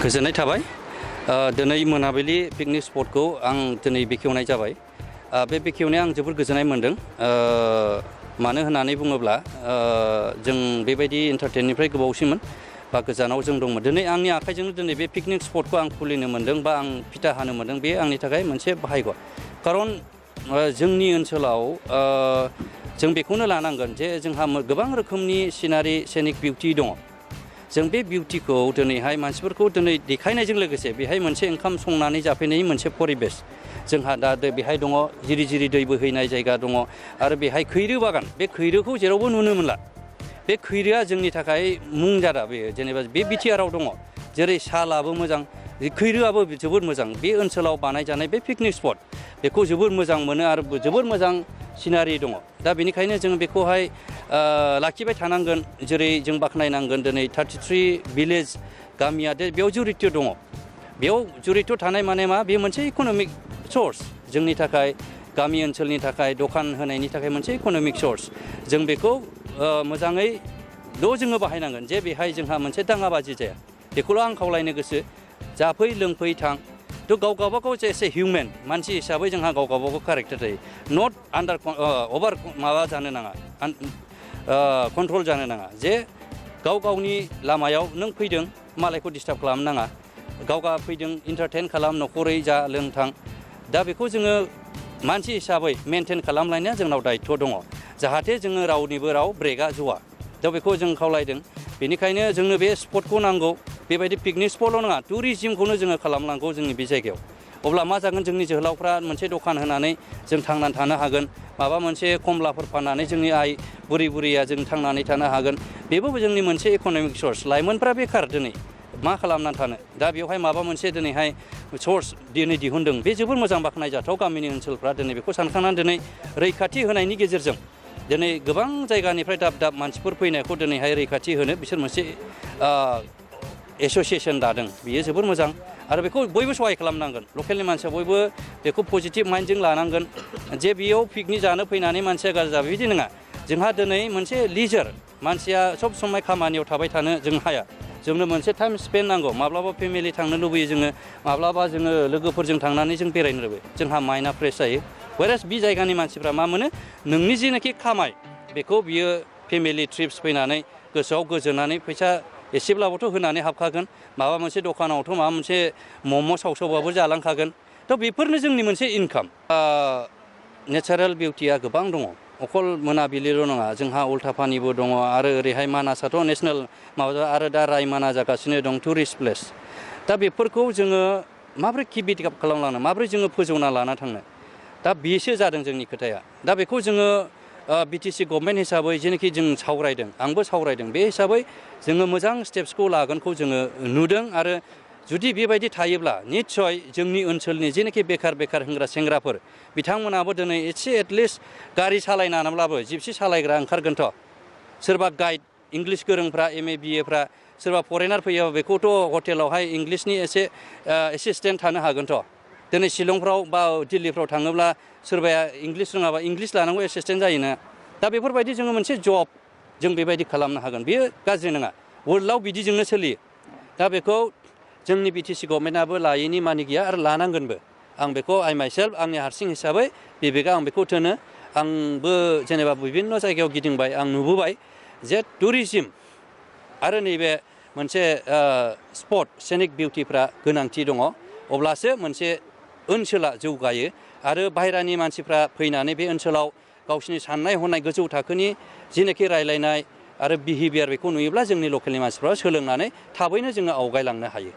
गोजोननाय थाबाय दिनै मोनाबिलि पिकनिक स्पटखौ आं दिनै बेखेवनाय जाबाय बे बेखेवनाया आं जोबोद गोजोननाय मोनदों मानो होननानै बुङोब्ला जों बेबायदि एन्टारटेननिफ्राय गोबावसिनमोन बा गोजानाव जों दंमोन दिनै आंनि आखाइजोंनो दिनै बे पिकनिक स्पटखौ आं खुलिनो मोनदों बा आं फिथा हानो मोनदों बे आंनि थाखाय मोनसे भाग्य खारन जोंनि ओनसोलाव जों बेखौनो लानांगोन जे जोंहा गोबां रोखोमनि सिनारि सेनिक बिउटि दङ जों बे बिउटिखौ दिनैहाय मानसिफोरखौ दिनै देखायनायजों लोगोसे बेहाय मोनसे ओंखाम संनानै जाफैनायनि मोनसे परिबेस जोंहा दा बेहाय दङ जिरि जिरि दै बोहैनाय जायगा दङ आरो बेहाय खैरो बागान बे खैरोखौ जेरावबो नुनो मोनला बे खैरोआ जोंनि थाखाय मुंजादा बे जेनेबा बे बिटिआरआव दङ जेरै सालाबो मोजां खैरोआबो जोबोद मोजां बे ओनसोलाव बानायजानाय बे पिकनिक स्पट बेखौ जोबोद मोजां मोनो आरो जोबोद मोजां सिनारि दङ दा बेनिखायनो जों बेखौहाय लाखिबाय थानांगोन जेरै जों बाख्नायनांगोन दिनै 33 भिलेज गामिया बेयाव जुरित दङ बेयाव जुरित थानाय माने मा बे मोनसे इक'नमिक सर्स जोंनि थाखाय गामि ओनसोलनि थाखाय दखान होनायनि थाखाय मोनसे इक'नमिक सर्स जों बेखौ मोजाङै जोङो बाहायनांगोन जे बेहाय जोंहा मोनसे दाङाबाजि जाया बेखौल' आं खावलायनो गोसो जाफै लोंफै थां थ' गावबागाव एसे हिउमेन मानसि हिसाबै जोंहा गावबागाव कारेक्टार थायो नट आन्डार अभार माबा जानो नाङा कन्ट्रल जानो नाङा जे गावनि लामायाव नों फैदों मालायखौ डिस्टार्ब खालामनो नाङा गावगा फैदों इन्टारटेन खालाम न'खरै जा लोंथां दा बेखौ जोङो मानसि हिसाबै मेनटेन खालामलायनाया जोंनाव दायित्व दङ जाहाथे जोङो रावनिबो राव ब्रेकआ ज'आ दा बेखौ जों खावलायदों बेनिखायनो जोंनो बे स्पटखौ नांगौ बेबायदि पिकनिक स्पटल' नङा टुरिजिमखौनो जोङो खालामनांगौ जोंनि बे जायगायाव अब्ला मा जागोन जोंनि जोहोलावफ्रा मोनसे दखान होनानै जों थांनानै थानो हागोन माबा मोनसे खमलाफोर फाननानै जोंनि बुरिया जों थांनानै थानो हागोन बेबो जोंनि मोनसे इक'नमिक सर्स लाइमोनफ्रा बेखार दिनै मा खालामनानै थानो दा बेवहाय माबा मोनसे दिनैहाय सर्स दिहुनदों बे जोबोर मोजां बाख्नायजाथाव गामिनि ओनसोलफ्रा दिनै बेखौ सानखांनानै दिनै रैखाथि होनायनि गेजेरजों दिनै गोबां जायगानिफ्राय दाब मानसिफोर फैनायखौ दिनैहाय रैखाथि होनो बिसोर मोनसे एस'सियेसन दादों बियो जोबोर मोजां आरो बेखौ बयबो सहाय खालामनांगोन लकेलनि मानसिया बयबो बेखौ पजिटिभ माइन्डजों लानांगोन जे बेयाव पिकनिक जानो फैनानै मानसिया गाज्रि जाबाय बिदि नङा जोंहा दिनै मोनसे लिजार मानसिया सब समाय खामानियाव थाबाय थानो जों हाया जोंनो मोनसे टाइम स्पेन्ड नांगौ माब्लाबा फेमिलि थांनो लुबैयो जोङो माब्लाबा जोङो लोगोफोरजों थांनानै जों बेरायनो लुबैयो जोंहा माइन्डआ फ्रेस जायो वेरास बे जायगानि मानसिफ्रा मा मोनो नोंनि जिनाखि खामाय बेखौ बियो फेमिलि ट्रिप्स फैनानै गोसोआव गोजोननानै फैसा एसेब्लाबोथ' होनानै हाबखागोन माबा मोनसे दखानावथ' माबा मोनसे मम' सावसावबाबो जालांखागोन थ' बेफोरनो जोंनि मोनसे इनकाम नेचारेल बिउटिया गोबां दङ अखल मोनाबिलिल' नङा जोंहा उल्टापानिबो दङ आरो ओरैहाय मानासाथ' नेसनेल माबा आरो दा रायमाना जागासिनो दं टुरिस्ट प्लेस दा बेफोरखौ जोङो माबोरै किप इट आप खालामलांनो माबोरै जोङो फोजौना लाना थांनो दा बेसो जादों जोंनि खोथाया दा बेखौ जोङो बिटिसि गभर्नमेन्ट हिसाबै जेनाखि जों सावरायदों आंबो सावरायदों बे हिसाबै जोङो मोजां स्टेप्सखौ लागोनखौ जोङो नुदों आरो जुदि बेबायदि थायोब्ला निस्सय जोंनि ओनसोलनि जेनाखि बेखार होनग्रा सेंग्राफोर बिथांमोनाबो दिनै एसे एटलिस्ट गारि सालायनानैब्लाबो जिपसि सालायग्रा ओंखारगोनथ' सोरबा गाइड इंलिश गोरोंफ्रा MA BA फ्रा सोरबा फरेनार फैयो बेखौथ' हटेलावहाय इंलिशनि एसे एसिस्टेन्ट थानो हागोनथ' दिनै शिलंफ्राव बा दिल्लीफ्राव थाङोब्ला सोरबाया इंलिश रोङाबा इंलिश लानांगौ एसिस्टेन्ट जायोना दा बेफोरबायदि जोङो मोनसे जब जों बेबायदि खालामनो हागोन बेयो गाज्रि नङा वर्ल्डआव बिदिजोंनो सोलियो दा बेखौ जोंनि बिटिसि गभर्नमेन्टआबो लायैनि मानि गैया आरो लानांगोनबो आं बेखौ माइसेल्फ आंनि हारसिं हिसाबै बिबेका आं बेखौ थोनो आंबो जेनेबा बिभिन्न जायगायाव गिदिंबाय आं नुबोबाय जे टुरिजिम आरो नैबे मोनसे स्पट सेनिक बिउटिफ्रा गोनांथि दङ अब्लासो मोनसे ओनसोला जौगायो आरो बाहेरानि मानसिफ्रा फैनानै बे ओनसोलाव गावसिनि साननाय हनाय गोजौ थाखोनि जेनाखि रायलायनाय आरो बिहेभियार बेखौ नुयोब्ला जोंनि लकेलनि मानसिफ्रा सोलोंनानै थाबैनो जोङो आवगायलांनो हायो